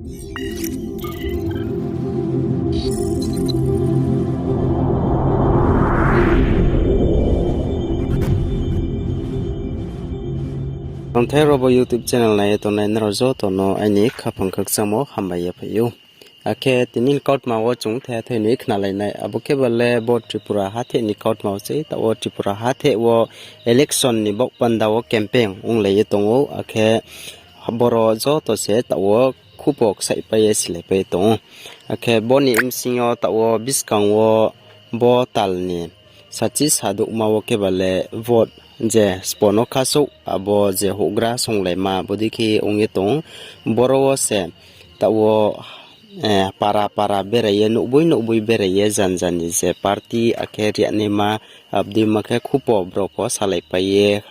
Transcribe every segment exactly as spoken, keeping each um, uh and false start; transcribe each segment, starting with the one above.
Ang the robo YouTube channel nai ye tongnai nrao joto no aini khaphang khakchangmo hambai ye phai ou. Akhe tini ni kautma wo chung the thoi ni khnalai nai. Abo khe ba le bo Tripura hathe ni kautma wo se, taoh wo Tripura hathe wo election ni baoh panda wo campaign onglai ye tong ou. Akhe boro joto se taoh wo khupo ksaihpai ye silaipai ye tong ou. Akhe bo ni bsing yo taoh wo buskang wo bo tal ni sachi sadouhma wo khe ba le vote je spo no khasouh abo je houhgra songlaima bodei khe ong ye tong ou. Boro wo se taoh wo para para berai ye, nouhboi nouhboi berai ye, jan jan ni je party akhe rianaima, abdima khe khupo brao pho salaipai ye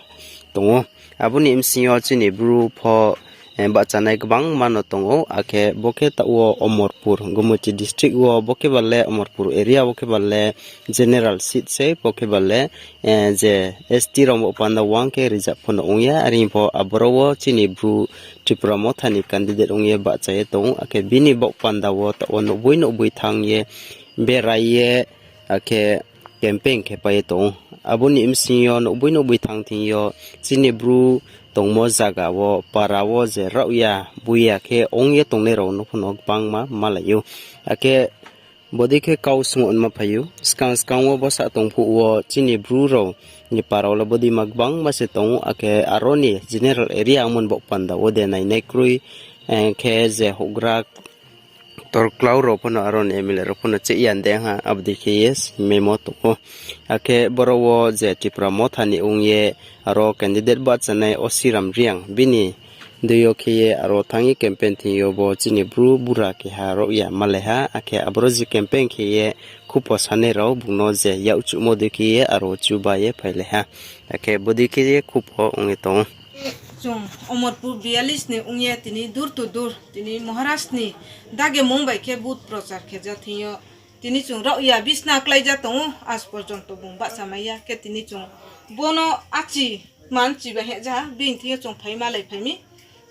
tong ou. Abo ni bsing yo chini Bru pho bahchanai gbangma no tong ou. Akhe bo khe taoh wo Omorpur, Gomoti district wo bo khe ba le Omorpur area wo khe ba le general seat se, bo khe ba le je S T rao bo panda wang khe reserve pho no ong ya. Are pho aboro wo chini Bru Tipra Motha ni candidate ong ye bahcha ye tong ou. Akhe bini baoh panda wo taoh wo nouhboi nouhboi thanng ye berai ye, akhe campaign khe pai ye tong ou. Abo ni bsing yo nouhboi nouhboi thanng thing yo chini Bru tongmo zaga wo, para wo je raohya buya khe ong ye tongnai rao no pho no gbangma malai ou. Akhe bodei khe kau sung onma phai ou. Skang skang wo bsa tong phuh wo chini Bru rao ni para wo le bodeima gbangma se tong ou. Akhe aro ni general area ongmo ni baoh panda wo de nainai kroi khe je houhgra torklau rao pho no, aro ni M L A rao pho no cheh ya de ha, abo dei khe ye simaimo tong ou. Akhe boro wo je Tipra Motha ni ong ye aro candidate bahchanai Osiram Reang, bini dei yo khe ye aro thanng ye campaign thing yo bo chini Bru bura keha raohya malai ha. Akhe aboro je campaign khe ye khupo sanai rao bung no je yakchuhmo dei khe ye aro chuba ye phailai ha. Akhe bodei khe ye khupo ong ye tong ou. Chung Omorpur bialis ni ong ye tini door to door, tini Maharaj ni dage mung bai khe booth prochar khe ja thing yo. Tini chung raohya bisna klái ja tong ou, aaj porjonto bung bahcha mai ya. Khe tini chung bo no achi manchi bai heh ja, bini thing yo chung phai malai phai mi.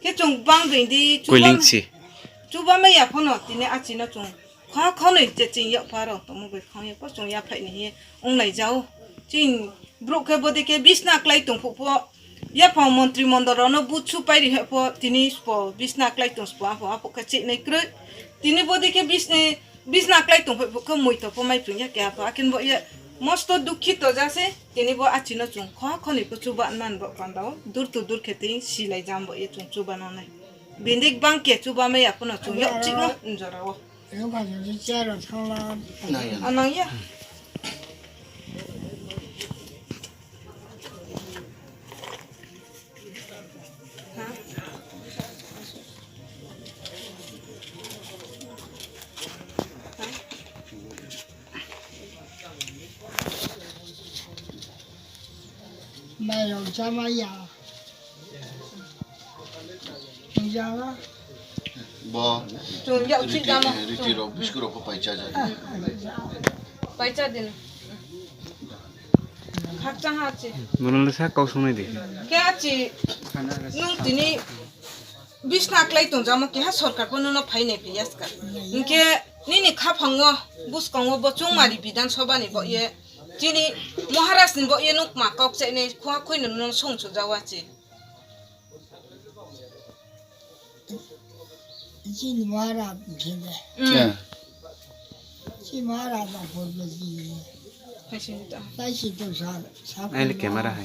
Khe chung bang being di chuba mai ya pho no tini achi no chung kha khanoi je ching yak pha rao tongmo bai khang ye pho chung yaphaih ni hing ye onglai ja ou. Chini brouh khe bodei khe bisna klái tong phuh pho, yaphang montri mondol rao no booth supai ri heh pho, tini spo bisna klái tong spo, aphuh aphuh khe chehnai kroi. Tini bodei khe bisna klái tong phuh khe moito pho mai phrung ya keha pho, akhe bo ye mosto dukhito ja se. Tini bo achi no chung kha khanoi pho chuba man bo panda wo door to door khe tei silai jam bo ye chung chuba nang nai. Bini bang khe chuba mai ya pho no chung yakchih no njora wo. Anang ya. Mairao chámai ya. Nung ya la. Bo. Chung yak riti, riti rao, biscuit rao pho paicha ja. Paicha din. Khakchang ha chi. Bono le sa kau sungnai di. Khe achi, nung tini bisna klái tong jamo keha sorkar pho nung no phai nai phi ya ska. Hing khe nini khaphang wo, buskang wo bo chungmari Bidhan Sabha ni bo ye, chini Maharaj ni bo ye nung kma kau kchaih nai khuha khui no nung songsu ja wa chi. Chini Maharaj ni khe de. Chini Maharaj ni khe de. Hai si ta. Hai si to sa, sa. Ai le camera hai.